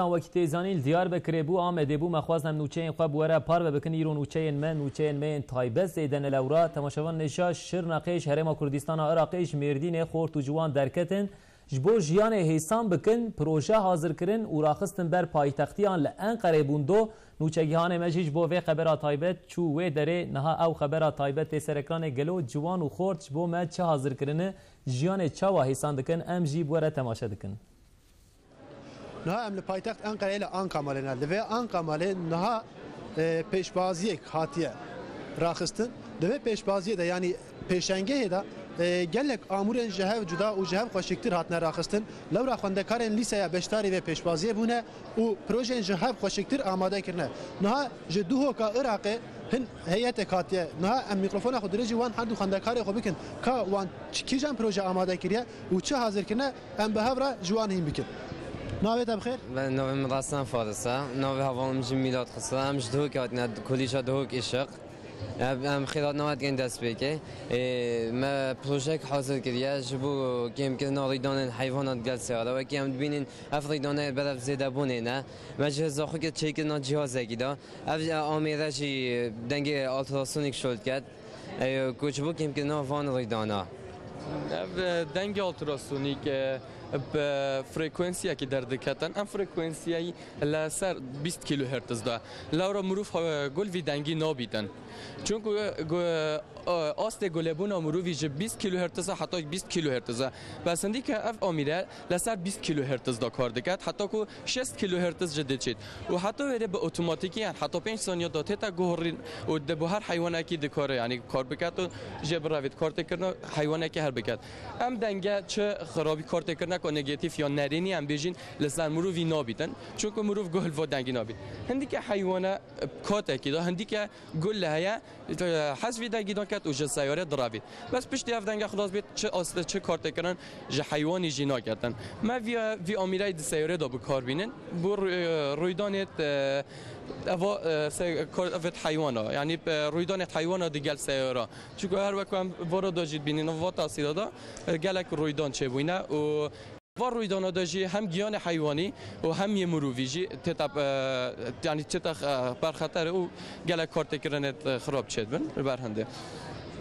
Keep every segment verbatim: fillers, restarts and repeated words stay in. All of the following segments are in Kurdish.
Wekî tê zanîn, li Diyarbekirê bû, Amedê bû, me xwest em nûçeyên xwe bi we re parve bikin. Îro nûçeyên me, nûçeyên me yên taybet zêde ne lewra. Temaşevanên hêja, Şirnexê ji Herêma Kurdistana Iraqê, ji Mêrdînê xort û ciwan derketin. Ji bo jiyanê hêsan bikin, proje hazir kirin û raxistin ber paytextiyan li Enqerê bûn do. Nûçegihanê me jî ji bo vê xebera taybet çû wê derê. Niha ew xebera taybet tê ser ekranê. Gelo ciwan û xort ji bo me çi hazir kirine? Jiyanê çawa hêsan dikin? Em jî bi we re temaşe dikin. Niha em li paytext Enqereyê li Anka Malê ne. Li vê Anka Malê niha, e, pêşbaziyek hatiye raxistin. Di vê pêşbaziyê de, yanî pêşengehê de, e, gelek amûrên ji hev cuda û ji hev xweşiktir hatine raxistin. Lewra xwendekarên lîseya beşdarî vê pêşbaziyê bûne û projeyên ji hev xweşiktir amade kirine. Niha ji Duhoka Iraqê hin heyetek hatiye. Niha em mîkrofona xwe dirêjî wan her du xwendekarê xwe bikin. Ka wan çi, kîjan proje amade kiriye û çi hazir kirine? Em bi hev re ji wan hîn bikin. Navê te bi xêr? Ben navê min Restan Faris e. Navê hevalê min jî Mîlat Xisir e. Em ji Duhokê hatine, Kolîja Duhok Îşiq. Em, em xêr hatina we dikin destpêkê. Ê, me projeyek hazir kiriye ji bo kêmkirina rîdanên heywanan digel seyara. Wekî em dibînin ev rîdane berev zêdebûnê ne. Me ji hêza xwe kir çêkirina cihazekî de. Ev, e, amêre jî dengê ultrasonîk şol diket. Ê, ku ji bo kêmkirina van rîdana. Ev, e, dengê ultrasonîk, e, bi frekuensiyekî derdiketin. Em frekuensiyeyî li ser bîst kilohertz de. Lewra mirov, e, gul vî dengî nabîtin. Çunku, e, gu-, e, astê gulebûna mirovî ji bîst kilohertz e heta bîst kilohertz e. Bes hindî ke ev amîre li ser bîst kilohertz de kar diket, heta ku şêst kilohertz jî diçît. Û heta wêrê bi otomatîkî, yan heta pênc saniya de tête guhorîn û di bo her heywanekî dikare, yanî kar biket û jê birevît, kartêkirina heywanekî her biket. Em denge çi xirabî, kartêkirina ku negatîf ya nerênî em bêjin, li ser mirovî nabîtin. Çunku mirov guh li va dengî nabît. Hindîke heywane katekî de, hindîke gul li heye, hez vî dengî naket û ji seyarê direvît. Bes piştî ev denge xilas bît, çi astê, çi kartêkirin ji heywanî jî naketin. Me vî, vî amîreyê di seyarê de bi kar bînin. Bo rû-, rûydanê, e, eva, e, se-, kar-, evêt heywana, yanî, e, rûydanê heywana digel seyara. Çunku her wek em vara de jî dibînin, va tesîra de, e, gelek rûydan çêbûyne û va rûydana de jî hem giyanê heywanî û hem yê mirovî jî tête, e, yanî tête, e, berxeter û gelek kartêkirinê, e, xirab çêdibin li ber hindê.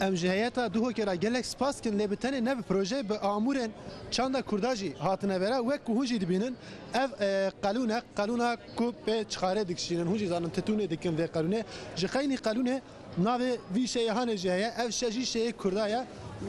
Em ji heyeta Duhokê re gelek spas dikin, lê bi tenê ne bi proje, bi amûrên çanda Kurda jî hatine vêre. Wek ku hûn jî dibînin, ev, e, qelûn e, qelûna ku pê çixarê dikişînin. Hûn jî zanin, titûnê dikin vê qelûnê. Ji xeynî qelûnê navê vî şeyê hanê jî heye. Ev şe jî şeyê Kurda ye.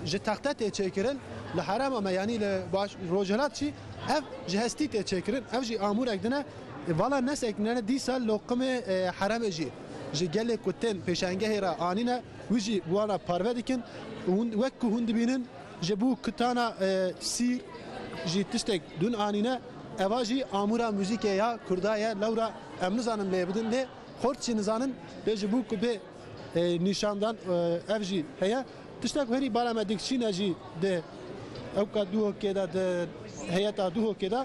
Ji texte tê çêkirin. Li herêma me, yanî li baş-, Rojhilat jî ev ji hestî tê çêkirin. Ev jî amûrek din e. E, vala nesekînene dîsa loqimê, e, herêmê jî. Ji gelê ku tên pêşengehê re anîne, wî jî bi wan re parve dikin. Hûn, wek ku hûn dibînin, ji bo kitana, e, sîr jî tiştek dûn anîne. Eva jî amûra muzîkê ya Kurda ye. Lewra em nizanin lê bidin lê xort jî nizanin, lê ji bo ku bê, e, nîşandan, e, ev jî heye. Tiştek herî bala me dikişîne jî di ewka Duhokê de, di heyeta Duhokê de.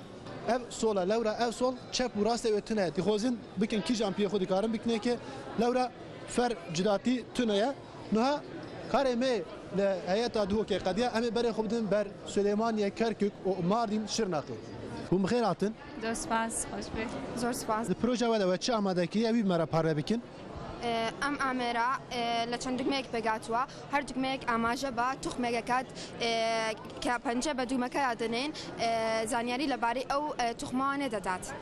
Ev sol e, lewra ev sol çep û rastê wê tune ye. Dixwazin bikin kîjan piyê xwe dikarin bikinê ke lewra fer cudatî tune ye. Niha karê me li heyeta Duhokê qediya, em ê berê xwe bidin ber Silêmaniye, Kerkûk û Mardîn, Şirnexê. Hûn bi xêr hatin. Zor spas, xweş be. Zor spas. Di projeya we de we çi amade kiriye, wî bi me re parve bikin? Em amêra, e, li çend dugmeyek pêk hatiye. Her dugmeyek amaje be tuxmeke kat, e, ke pence be dugmeke ya dinên, e, zanyarî li barî ew, e, tuxma nê dedat.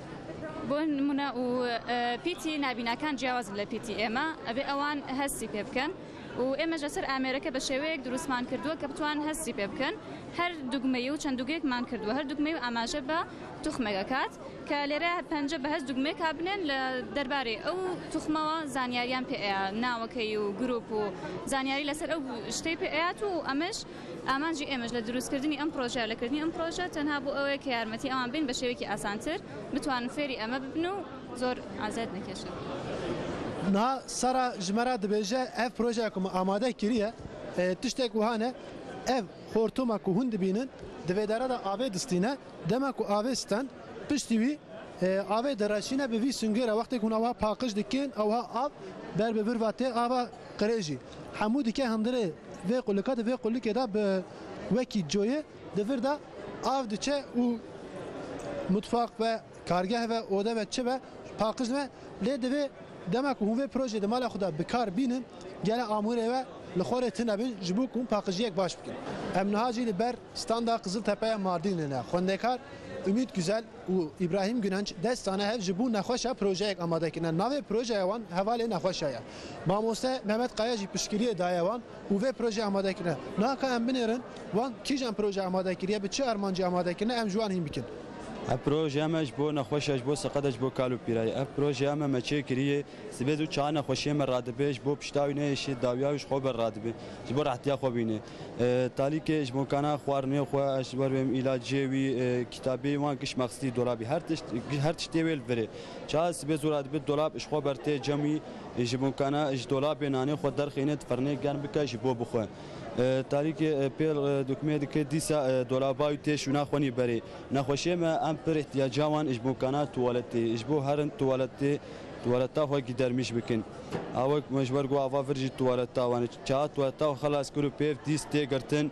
Bo nimûne û, e, pîtî nabînakan ciyawaz in li pîtî ême. Ebê ewan hestî pê bikin. û ême ji ser amêreke bi şêweyek dirûstman kirduwe ke bitwan hestî pê bikin. Her dugmeyî û çend dugeyek man kirduwe. Her dugmeyî amaje be tuxmeke kat. Ke lêre pence be hest dugmeyek habinin li derbarê ew tuxma wa zanyariyan pê eya, navekeyî û grûp û zanyarî li ser ew ştê pê eyat û em ji aman jî ême ji li dirûstkirdinî em proje, li kirdinî em proje tenha bo ew ê ke yarmetî ewan bên bi şêwekî asantir bitwanin fêrî eme bibin û zor eziyet nekeşin. Niha Sara ji me re dibêje, ev projeya ku me amade kiriye, e, tiştek wiha ne, ev xortuma ku hûn dibînin, di vê dere de avê distîne, dema ku avê sten, piştî wî, e, avê direşîne bi vî singê re, wextê ku hûn ew ha paqij dikin, ew ha av ber bi vir ve tê, ava qirêjî. Hemû dike hundirê vê qulika, di vê qulikê de bi wekî coyê di vir de av diçe û mutfaq ve kargeh ve, ode ve, çi be, paqij dibe. Lê divê dema ku hûn vê projeyê di mala xwe de bi kar bînin, gele amûrê we li xwe rê tune bin, ji bo ku hûn paqijiyek baş bikin. Em niha jî li ber standa Qiziltepeya Mardînê ne. Xwendekar Ümit Güzel û Îbrahîm Günenç dest dane hev ji bo nexweşa projeyek amade kirine. Navê projeya wan Hevalê Nexweşa ye. Mamoste Mehmet Kaya jî piştgiriyê daye wan û vê projeyê amade kirine. Niha ka em binêrin, wan kîjan proje amade kiriye, bi çi armancî amade kirine, em ji wan hîn bikin. Ev proje me ji bo nexweşa, ji bo seqet e, ji bo kal û pîra ye. Ev projeya me me çêkiriye. Sibê zû çawa nexweşiyê me radibe, ji bo pişta wî neyêşî, dawiya wî ji xwe ber radibe. Ji bo rehtiya xwe bîne. E, talîkê ji bo kana xwarinê xwe, ez ji ber bêm îlacê wî, e, kitabê wan giş mexsî dolabî. Her tişt, her tiştê wê li vir e. Çawa sibê zû radibe dolab ji xwe ber tê cem wî, e, ji bo kana ji dolabê nanê xwe derxîne di firnê germ bike ji bo bixwe. E, talîkê, e, pêl, e, dukmê dike dîsa, e, dolaba wî tê şûna xwenî berê. Nexweşiyê me em pir ihtiyaca wan ji bo kana tuwaletê, ji bo herin tuwaletê, tuwaleta xwe gidermîş bikin. A wek me ji ber ku ava vir jî tuwaleta wan e. Çawa tuwaleta xwe xelas kir û pêv dîs tê girtin,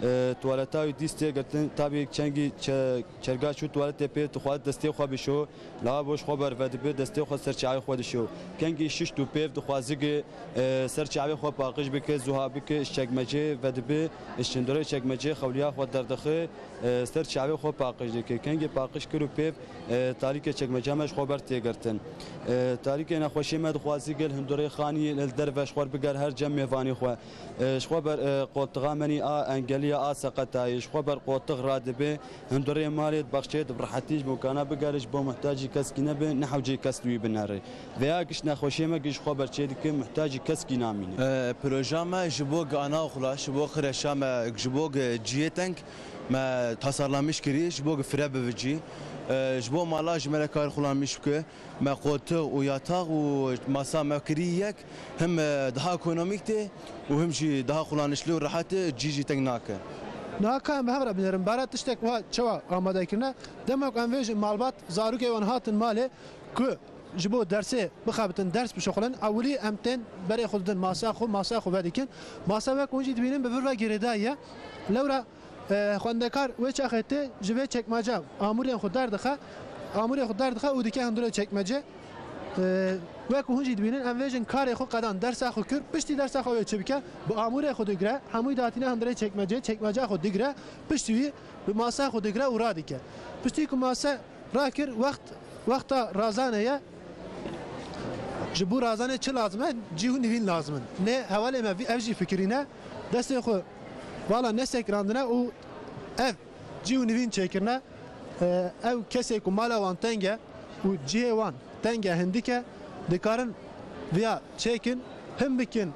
e, tuwaleta wî dîs tê girtin, tabî kengî çe-, çerga çû tuwaletê pêv dixwaze destê xwe bişo, lava bo ji xwe ber vedibi, destê xwe ser çavê xwe dişo. Kengî şişt û pêv dixwaze gi, e, ser çavê xwe paqij bike, zuha bike, ji çekmecê vedibi, ji çindorê çekmecê xewliya xwe derdixe, e, ser çavê xwe paqij dike. Kengê paqij kir û pêv, e, talîkê çekmeca me ji xwe ber tê girtin. E, talîkê nexweşê me dixwaze gel hindurê xanî li derve ji xwe biger her cem mêvanê xwe. E, ji xwe ber, e, qoltixa menî a engeliya a seqetayê, ji xwe ber qoltix radibe, hindurê malê di baxçeyê di bi rehetî ji bo kana bigere, ji bo muhtacî keskî nebe, ne hewcê kes li wî binere. Veya giş nexweşê me giş xwe ber çê dike, muhtacî keskî namîne. E, proja me ji bo gi anaoxula, ji bo xireşa me, ji bo gi cihê teng me tasarlamiş kirî, ji bo gi fire bivicî. E, ji bo mala ji me re kar xulamîş bike, me qoltix û yatax û masa me kirî yek, him, e, daha ekonomîk tê û him jî daha xulanişli û rehet e, cî jî teng nake. Niha ka em bi hev re binêrin, bara tiştek wiha çawa amade kirine? Dema ku em vêjin malbat, zarokê wan hatin malê, ku ji bo dersê bixebitin, ders bişuxulin, ewilî em tên berê xwe didin masa xwe, masa xwe vedikin. Masa wek hûn jî dibînin bi vir ve girêdayî ye. Lewra, e, xwendekar wê çaxê tê ji vê çekmaca amûrên xwe derdixe, amûrê xwe derdixe û dike hundirê çekmecê. E, wek hûn jî dibînin, em vêjin karê xwe qedan, dersa xwe kir, piştî dersa xwe wê çi bike, bi amûrê xwe digire, hemûyî datîne hundirê çekmecê, çekmaca xwe digire, piştî wî bi masa xwe digire û radike. Piştî ku masa rakir, wext, wexta razanê ye. Ji bo razanê çi lazim e? Cî û nivîn lazim in. Nê hevalê me vî, ev jî fikirîne. Destê xwe vala nesekirandine û ev cî û nivîn çêkirine. E, ew kesê ku mala wan teng e û cihê wan teng e, hindik e, dikarin viya çêkin, him bikin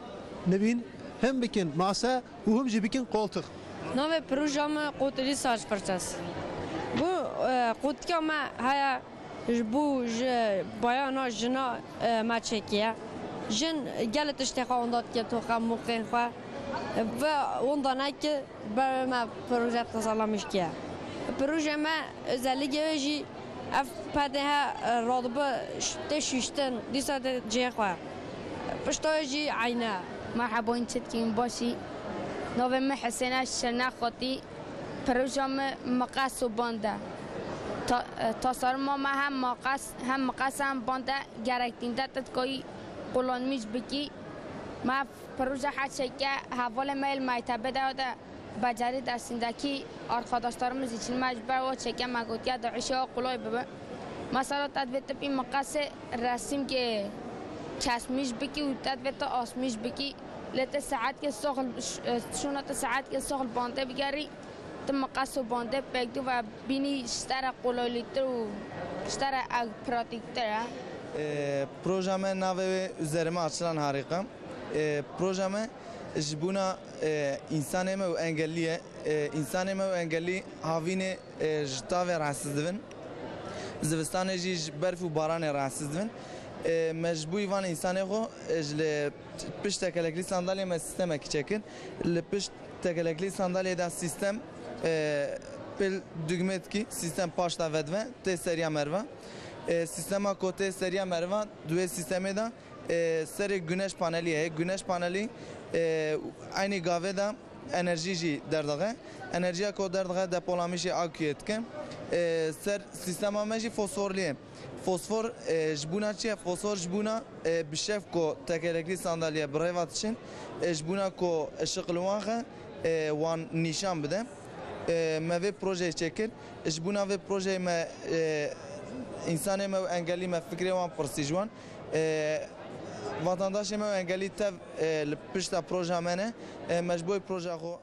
nivîn, him bikin mase, û hûn jî bikin qoltix. Navê proja me Qotilî Saç Firçes. Bu, e, qotika me heye ji bo ji bayana jina, e, me çêkiye. Jin gelê tiştê xwe wenda dike, toxe moqên xwe. Ve wenda neke ber me proje tasarlamış kiye. Proje me özellikê wê jî Ev pedê he, e, radibe ş-, tê şûştin, dîsa tê cihê xwe. Pişta wê jî eyne. Merhaba, çi dikî, başî? Navê min Husên e, Şirnexotî. Proja min miqes û band e. Ta-, e, tasarruma me hem maqes, hem miqes e, hem band e, gerek tînde tu dikayî qulanmîş bikî. Me ev proje her çêke hevalê me yê li mektebê de ya de Becerî dersindeki arkadaşlarımız için mecbur o çekeme gotiye de işe o kolay bibi. Mesela te divê tu bir maqasê resim ki kesmiş biki û te divê tu asmış biki. Lê te saet ki soxil, şuna te saet ki soxil bande bigeri, tu maqas û bande pek du ve bini ji te re kolaylıktır û ji te re ew pratiktir e. E, proja me navê wê Üzerime Açılan Harika. E, proja me ji bona, e, însanê me û engellî ye. E, însanê me û engellî havînê, e, ji tavê rahatsiz dibin. Zivistanê jî ji berf û baranê rahatsiz dibin. E, me ji bo van însanê xwe, e, ji li pişt tekeleklî sandalyê me sîstemekî çêkir. Li pişt tekeleklî sandalyê de sîstem, e, pil dugmê dikî, sîstem paşta vedive, tê seriya meriva. E, sîstema ku tê seriya meriva, di wê sîstemê de e, serê güneş panelî heye. Güneş panelî, e, eynî gavê de enerjî jî derdixe. Enerjiya ku derdixe depolamîşê akuyê dike. E, ser sîstema me jî fosforlî ye. Fosfor, e, ji bona çi ye? Fosfor ji bona, e, bi şev ku tekereklî sandalye bi rêva diçin, e, ji bona ku ışık li wan xe, e, wan nîşan bide. E, me vê projeyê çêkir. Ji bona vê projeyê me, e, însanê me û engelî me fikrê wan pirsî ji wan. E, vatandaşê me û engelî tev, e, li pişta proja me ne. E, me ji bo proja xwe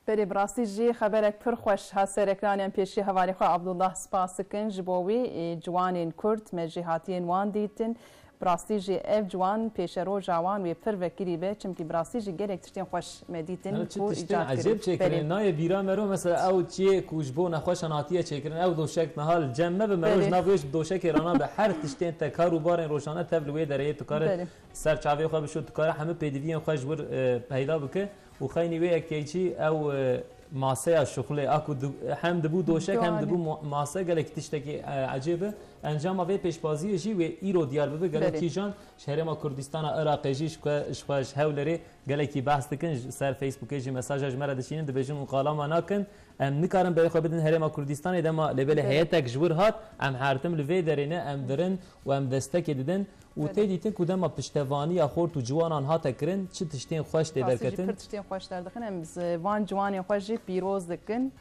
Belê, bi rastî jî xeberek pir xweş hat ser ekranên pêşî hevalê xwe Abdullah, spas dikin ji bo wî, ê, ciwanên Kurd me jî hatiyên wan dîtin. Bi rastî jî ev ciwan pêşeroja wan wê pir vekirî be, çimkî bi rastî jî gelek tiştên xweş me dîtin Nana çi ku tiştên îcad ecêb kirin. Çêkirin. Belê. Nayê bîra me ro, mesela ew çiyê ku ji bo nexweşan hatiye çêkirin, ew doşek niha li cem me be, me ro ji Belê. nav wê ji doşekê rana be, her tiştên te kar û barên rojane tev li wê dereyê tu kare Belê. ser çavê xwe bişo, tu kare hemû pêdiviyên xwe ji wir, e, peyda bike. Û xeynî wê yekê jî ew, e, maseya şixulê a ku di-, hem dibû doşek, hem Ciwanî. dibû mo-, mase, gelekî tiştekî, e, ecêb e. Encama vê pêşbaziyê jî wê îro diyar bibe. Gelek Belê. kîjan ji Herêma Kurdistana Iraqê jî ji xwe, ji xwe ji Hewlerê gelekî behs dikin. Ji ser Facebookê jî mesaja ji me re dişînin, dibêjin û qalama nakin. Em nikarin berê xwe bidin Herêma Kurdistanê, dema lê belê Belê. heyetek ji wir hat, em her tim li vê derê ne, em dirin û em destekê didin. Û Belê. tê dîtin ku dema piştevaniya xort û ciwanan hate kirin, çi tiştên xweş tê Rastî jî derketin. pir tiştên xweş derdixin. Em ji van ciwanên xwe jî pîroz dikin.